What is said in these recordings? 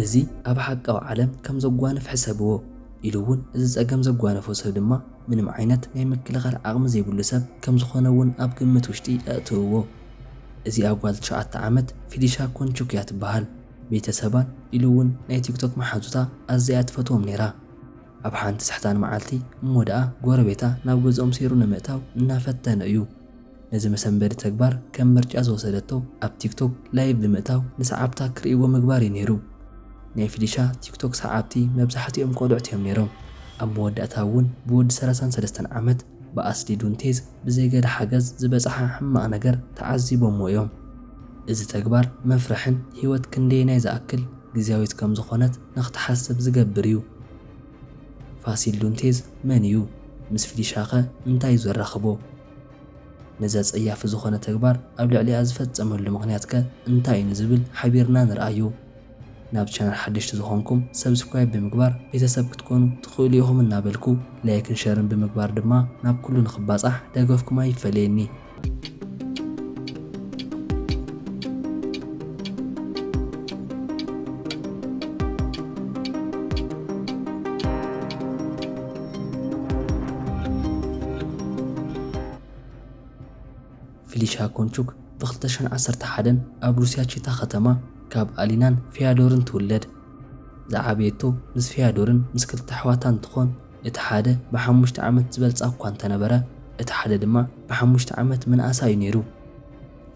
እዚ ኣብ ሓቃዊ ዓለም ከም ዘጓንፍ ሕሰብዎ፣ ኢሉ እውን እዚ ጸገም ዘጓነፎ ሰብ ድማ ምንም ዓይነት ናይ ምክልኻል ዓቕሚ ዘይብሉ ሰብ ከም ዝኾነ እውን ኣብ ግምት ውሽጢ ኣእትውዎ። እዚኣ ጓል ትሽዓተ ዓመት ፊሊሻ ኮንቹክ እያ ትበሃል። ቤተሰባን ኢሉ እውን ናይ ቲክቶክ መሓዙታ ኣዝያ እያ ትፈትዎም ነይራ። ኣብ ሓንቲ ስሕታን መዓልቲ እሞ ደኣ ጎረቤታ ናብ ገዝኦም ሰይሩ ንምእታው እናፈተነ እዩ። ነዚ መሰንበዲ ተግባር ከም ምርጫ ዝወሰደቶ ኣብ ቲክቶክ ላይቭ ብምእታው ንሰዓብታ ክርእይዎ ምግባር እዩ ነይሩ። ናይ ፊሊሻ ቲክቶክ ሰዓብቲ መብዛሕትኦም ቆልዑት እዮም ነይሮም። ኣብ መወዳእታ እውን ብወዲ ሰላሳን ሰለስተን ዓመት ብኣስሊ ዱንቴዝ ብዘይገለ ሓገዝ ዝበጽሓ ሕማቕ ነገር ተዓዚቦምዎ እዮም። እዚ ተግባር መፍርሕን ህይወት ክንደየናይ ዝኣክል ግዝያዊት ከም ዝኾነት ንኽትሓስብ ዝገብር እዩ። ፋሲል ዱንቴዝ መን እዩ? ምስ ፊሊሻኸ እንታይ እዩ ዘራኽቦ? ነዚ ኣጸያፊ ዝኾነ ተግባር ኣብ ልዕሊኣ ዝፈጸመሉ ምኽንያትከ እንታይ እዩ ንዝብል ሓቢርና ንርኣዮ። ናብ ቻናል ሓደሽቲ ዝኾንኩም ሰብስክራይብ ብምግባር ቤተሰብ ክትኮኑ ትኽእሉ ኢኹም እናበልኩ፣ ላይክን ሸርን ብምግባር ድማ ናብ ኩሉ ንኽባጻሕ ደገፍኩም ኣይፈለየኒ። ፊሊሻ ኮንቹክ ብ ክልተ ሽሕን ዓሰርተ ሓደን ኣብ ሩስያ ቺታ ከተማ ካብ ኣሊናን ፊያዶርን ትውለድ። ዝዓበየቶ ምስ ፊያዶርን ምስ ክልተ ኣሕዋታ እንትኾን፣ እቲ ሓደ ብሓሙሽተ ዓመት ዝበልጻ እኳ እንተነበረ፣ እቲ ሓደ ድማ ብሓሙሽተ ዓመት ምንኣሳ እዩ ነይሩ።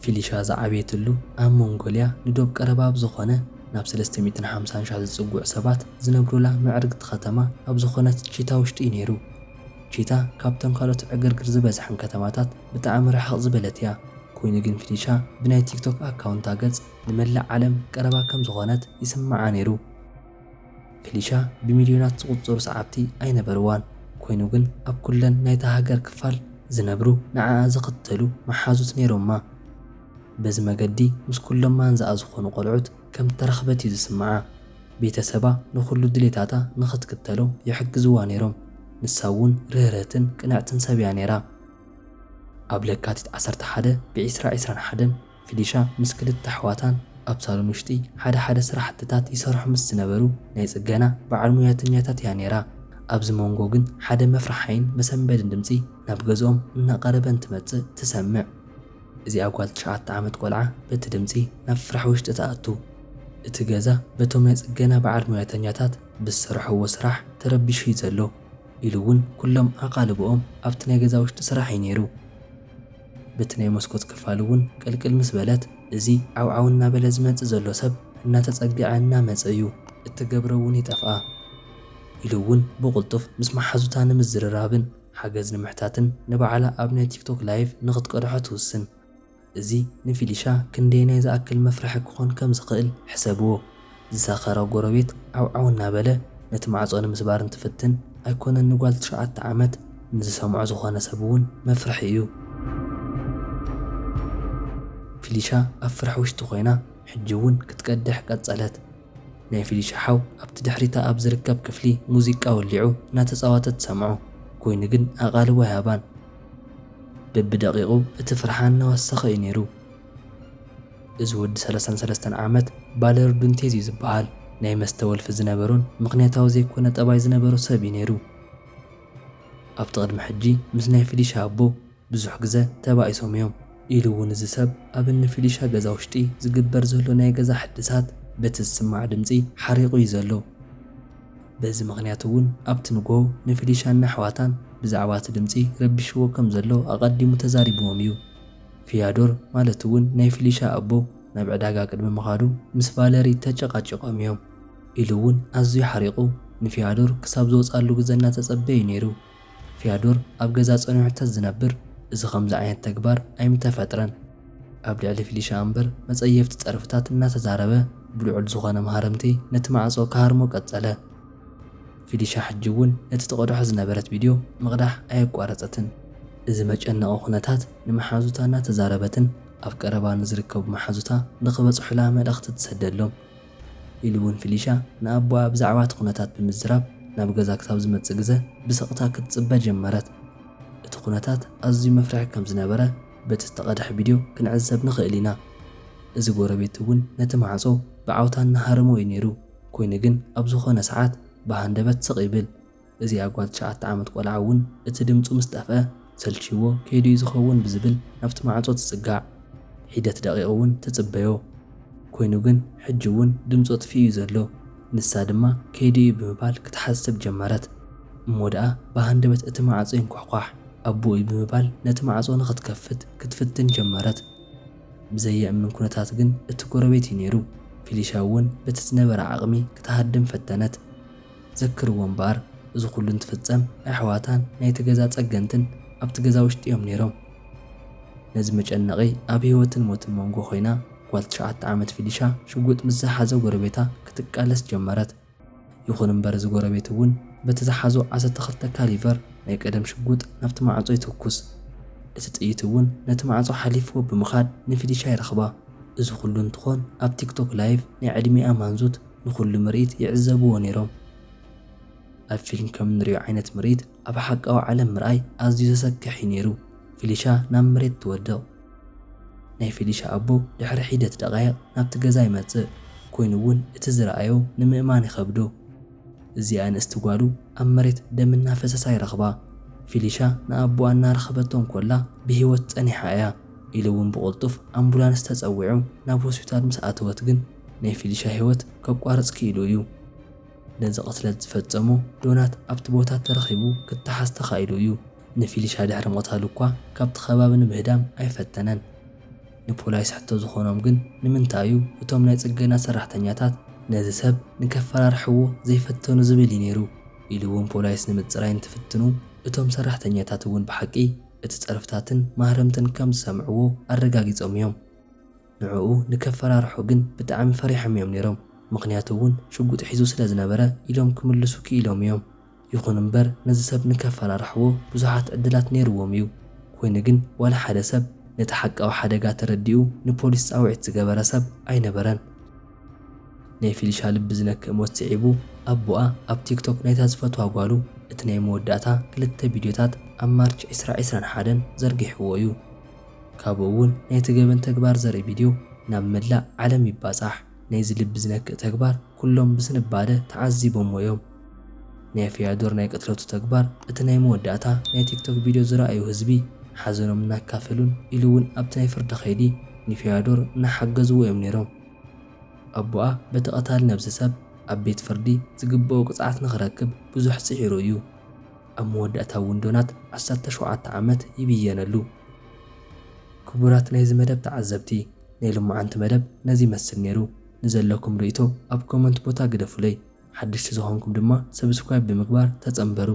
ፊሊሻ ዝዓበየትሉ ኣብ ሞንጎልያ ንዶብ ቀረባ ኣብ ዝኾነ ናብ ሰለስተ ሚእትን ሓምሳን ሺሕ ዝጽጉዕ ሰባት ዝነብሩላ ምዕርግቲ ከተማ ኣብ ዝኾነት ቺታ ውሽጢ እዩ ነይሩ። ቺታ ካብተን ካልኦት ዕግርግር ዝበዝሐን ከተማታት ብጣዕሚ ርሕቕ ዝበለት እያ። ኮይኑ ግን ፊሊሻ ብናይ ቲክቶክ ኣካውንታ ገጽ ንመላእ ዓለም ቀረባ ከም ዝኾነት ይስምዓ ነይሩ። ፊሊሻ ብሚልዮናት ዝቑጸሩ ሰዓብቲ ኣይነበርዋን። ኮይኑ ግን ኣብ ኩለን ናይታ ሃገር ክፋል ዝነብሩ ንዓኣ ዝኽተሉ መሓዙት ነይሮማ። በዚ መገዲ ምስ ኩሎም ማንዛኣ ዝኾኑ ቆልዑት ከም እተራኽበት እዩ ዝስምዓ። ቤተሰባ ንኹሉ ድሌታታ ንኽትክተሎ ይሕግዝዋ ነይሮም። ንሳ እውን ርህርህትን ቅንዕትን ሰብ እያ ነይራ። ኣብ ለካቲት ዓሰርተ ሓደ ብዒስራ ዒስራን ሓደን ፊሊሻ ምስ ክልተ ኣሕዋታን ኣብ ሳሎን ውሽጢ ሓደ ሓደ ስራሕትታት ይሰርሑ ምስ ዝነበሩ ናይ ጽገና በዓል ሙያተኛታት እያ ነይራ። ኣብዚ መንጎ ግን ሓደ መፍርሓይን መሰንበድን ድምጺ ናብ ገዝኦም እናቐረበ እንትመጽእ ትሰምዕ። እዚኣ ጓል ትሽዓተ ዓመት ቆልዓ በቲ ድምጺ ናብ ፍራሕ ውሽጢ ትኣቱ። እቲ ገዛ በቶም ናይ ጽገና በዓል ሙያተኛታት ብዝሰርሕዎ ስራሕ ተረቢሹ እዩ ዘሎ፣ ኢሉ እውን ኩሎም ኣቓልቦኦም ኣብቲ ናይ ገዛ ውሽጢ ስራሕ እዩ ነይሩ። በቲ ናይ መስኮት ክፋል እውን ቅልቅል ምስ በለት፣ እዚ ዓውዓው እናበለ ዝመጽእ ዘሎ ሰብ እናተጸግዐ እናመጸ እዩ፣ እትገብሮ እውን ይጠፍኣ፣ ኢሉ እውን ብቕልጡፍ ምስ መሓዙታ ንምዝርራብን ሓገዝ ንምሕታትን ንባዕላ ኣብ ናይ ቲክቶክ ላይቭ ንኽትቀድሖ ትውስን። እዚ ንፊሊሻ ክንደየናይ ዝኣክል መፍርሒ ክኾን ከም ዝኽእል ሕሰብዎ። ዝሰኸረ ጎረቤት ዓውዓው እናበለ ነቲ ማዕጾ ንምስባር እንትፍትን፣ ኣይኮነን ንጓል ትሽዓተ ዓመት፣ ንዝሰምዖ ዝኾነ ሰብ እውን መፍርሒ እዩ። ፊሊሻ ኣብ ፍራሕ ውሽጢ ኮይና ሕጂ እውን ክትቀድሕ ቀጸለት። ናይ ፊሊሻ ሓው ኣብቲ ድሕሪታ ኣብ ዝርከብ ክፍሊ ሙዚቃ ወሊዑ እናተጻወተ ትሰምዖ። ኮይኑ ግን ኣቓልቦ ኣይሃባን። በብደቂቑ እቲ ፍርሓ እናወሰኸ እዩ ነይሩ። እዚ ወዲ ሰላሳን ሰለስተን ዓመት ቫለር ዱንቴዝ እዩ ዝበሃል። ናይ መስተ ወልፊ ዝነበሮን ምኽንያታዊ ዘይኮነ ጠባይ ዝነበሮ ሰብ እዩ ነይሩ። ኣብቲ ቅድሚ ሕጂ ምስ ናይ ፊሊሻ ኣቦ ብዙሕ ግዘ ተባኢሶም እዮም፣ ኢሉ እውን እዚ ሰብ ኣብ እኒ ፊሊሻ ገዛ ውሽጢ ዝግበር ዘሎ ናይ ገዛ ሕድሳት በቲ ዝስማዕ ድምፂ ሓሪቑ እዩ ዘሎ። በዚ ምኽንያት እውን ኣብቲ ንግሆ ንፊሊሻን ንኣሕዋታን ብዛዕባ እቲ ድምፂ ረቢሽዎ ከም ዘሎ ኣቐዲሙ ተዛሪብዎም እዩ። ፊያዶር ማለት እውን ናይ ፊሊሻ ኣቦ ናብ ዕዳጋ ቅድሚ ምኻዱ ምስ ቫለሪ ተጨቓጪቖም እዮም፣ ኢሉ እውን ኣዝዩ ሓሪቑ ንፊያዶር ክሳብ ዝወፅኣሉ ግዘ እናተፀበየ እዩ ነይሩ። ፊያዶር ኣብ ገዛ ጸኒሑ ተዝነብር፣ እዚ ከምዚ ዓይነት ተግባር ኣይምተፈጥረን። ኣብ ልዕሊ ፊሊሻ እምበር መጸየፍቲ ጸርፍታት እናተዛረበ፣ ብልዑል ዝኾነ ማህረምቲ ነቲ ማዕጾ ክሃርሞ ቀጸለ። ፊሊሻ ሕጂ እውን ነቲ ትቐድሖ ዝነበረት ቪድዮ ምቕዳሕ ኣየቋረጸትን። እዚ መጨነቒ ኩነታት ንመሓዙታ እናተዛረበትን ኣብ ቀረባ ንዝርከቡ መሓዙታ ንኽበጽሑላ መልእኽቲ ትሰደሎም። ኢሉ እውን ፊሊሻ ንኣቦኣ ብዛዕባ እቲ ኩነታት ብምዝራብ ናብ ገዛ ክሳብ ዝመጽእ ግዘ ብስቕታ ክትጽበ ጀመረት። እቲ ኩነታት ኣዝዩ መፍርሒ ከም ዝነበረ በቲ ዝተቐድሐ ቪድዮ ክንዕዘብ ንኽእል ኢና። እዚ ጎረቤት እውን ነቲ ማዕጾ ብዓውታ እናሃረሞ እዩ ነይሩ። ኮይኑ ግን ኣብ ዝኾነ ሰዓት ብሃንደበት ስቕ ይብል። እዚኣ ጓል ትሽዓተ ዓመት ቆልዓ እውን እቲ ድምፁ ምስ ጠፍአ ሰልችዎ ከይዱ እዩ ዝኸውን ብዝብል ናብቲ ማዕጾ ትጽጋዕ። ሒደት ደቂቕ እውን ትጽበዮ። ኮይኑ ግን ሕጂ እውን ድምፁ ኣጥፊኡ እዩ ዘሎ። ንሳ ድማ ከይዱ እዩ ብምባል ክትሓስብ ጀመረት። እሞ ደኣ ብሃንደበት እቲ ማዕጾ ይንኳሕኳሕ። ኣቦኡ እዩ ብምባል ነቲ ማዕጾ ንኽትከፍት ክትፍትን ጀመረት። ብዘየእምን ኩነታት ግን እቲ ጎረቤት እዩ ነይሩ። ፊሊሻ እውን በቲ ዝነበረ ዓቕሚ ክትሃድም ፈተነት። ዘክርዎ እምበኣር፣ እዚ ኩሉ እንትፍጸም ኣሕዋታን ናይቲ ገዛ ጸገንትን ኣብቲ ገዛ ውሽጢ እዮም ነይሮም። ነዚ መጨነቒ ኣብ ህይወትን ሞትን መንጎ ኮይና፣ ጓል ትሽዓተ ዓመት ፊሊሻ ሽጉጥ ምስ ዝሓዘ ጎረቤታ ክትቃለስ ጀመረት። ይኹን እምበር፣ እዚ ጎረቤት እውን በቲ ዝሓዞ ዓሰርተ ክልተ ካሊቨር ናይ ቀደም ሽጉጥ ናብቲ ማዕጾ ይትኩስ። እቲ ጥይት እውን ነቲ ማዕጾ ሓሊፍዎ ብምኻድ ንፊሊሻ ይረኽባ። እዚ ኩሉ እንትኾን፣ ኣብ ቲክቶክ ላይቭ ናይ ዕድሚኣ ማንዙት ንኹሉ ምርኢት ይዕዘብዎ ነይሮም። ኣብ ፊልም ከም እንሪኦ ዓይነት ምርኢት ኣብ ሓቃዊ ዓለም ምርኣይ ኣዝዩ ዘሰክሕ እዩ ነይሩ። ፊሊሻ ናብ መሬት ትወድቕ። ናይ ፊሊሻ ኣቦ ድሕሪ ሒደት ደቓይቕ ናብቲ ገዛ ይመጽእ። ኮይኑ እውን እቲ ዝረኣዮ ንምእማን ይኸብዶ። እዚኣ ንእስቲ ጓሉ ኣብ መሬት ደም እናፈሰሳ ይረኽባ። ፊሊሻ ንኣቦኣ እናረኸበቶ እንኮላ ብህይወት ጸኒሓ እያ ኢሉ እውን ብቕልጡፍ ኣምቡላንስ ተጸዊዑ ናብ ሆስፒታል ምስ ኣተወት ግን ናይ ፊሊሻ ህይወት ከቋርጽ ክኢሉ እዩ። ነዚ ቅትለት ዝፈጸሞ ዶናት ኣብቲ ቦታ ተረኺቡ ክተሓዝ ተኻኢሉ እዩ። ንፊሊሻ ድሕሪ ምቕታሉ እኳ ካብቲ ከባቢ ንምህዳም ኣይፈተነን። ንፖላይስ ሕቶ ዝኾኖም ግን ንምንታይ እዩ እቶም ናይ ጽገና ሰራሕተኛታት ነዚ ሰብ ንከፈራርሕዎ ዘይፈተኑ ዝብል እዩ ነይሩ ኢሉ እውን ፖላይስ ንምጽራይ እንትፍትኑ እቶም ሰራሕተኛታት እውን ብሓቂ እቲ ጸርፍታትን ማህረምትን ከም ዝሰምዕዎ ኣረጋጊጾም እዮም። ንዕኡ ንከፈራርሑ ግን ብጣዕሚ ፈሪሖም እዮም ነይሮም። ምኽንያቱ እውን ሽጉጥ ሒዙ ስለ ዝነበረ ኢሎም ክምልሱ ክኢሎም እዮም። ይኹን እምበር ነዚ ሰብ ንከፈራርሕዎ ብዙሓት ዕድላት ነይርዎም እዩ። ኮይኑ ግን ዋላ ሓደ ሰብ ነቲ ሓቃዊ ሓደጋ ተረዲኡ ንፖሊስ ጻውዒት ዝገበረ ሰብ ኣይነበረን። ናይ ፊሊሻ ልቢ ዝነክእ ሞት ስዒቡ ኣቦኣ ኣብ ቲክቶክ ናይታ ዝፈትዋ ጓሉ እቲ ናይ መወዳእታ ክልተ ቪድዮታት ኣብ ማርች ዕስራ ዕስራን ሓደን ዘርጊሕዎ እዩ። ካብኡ እውን ናይቲ ገበን ተግባር ዘርኢ ቪድዮ ናብ መላእ ዓለም ይባጻሕ። ናይዚ ልቢ ዝነክእ ተግባር ኩሎም ብስንባደ ተዓዚቦምዎ እዮም። ናይ ፊያዶር ናይ ቅትለቱ ተግባር እቲ ናይ መወዳእታ ናይ ቲክቶክ ቪድዮ ዝረኣዩ ህዝቢ ሓዘኖም እናካፈሉን ኢሉ እውን ኣብቲ ናይ ፍርዲ ከይዲ ንፊያዶር እናሓገዝዎ እዮም ነይሮም። ኣቦኣ በቲ ቀታሊ ነብሲ ሰብ ኣብ ቤት ፍርዲ ዝግብኦ ቅፅዓት ንኽረክብ ብዙሕ ፅዒሩ እዩ። ኣብ መወዳእታ እውን ዶናት ዓሰርተ ሸውዓተ ዓመት ይብየነሉ። ክቡራት ናይዚ መደብ ተዓዘብቲ፣ ናይ ሎማዓንቲ መደብ ነዚ ይመስል ነይሩ። ንዘለኩም ርእይቶ ኣብ ኮመንት ቦታ ግደፉለይ። ሓደሽቲ ዝኾንኩም ድማ ሰብስክራይብ ብምግባር ተጸንበሩ።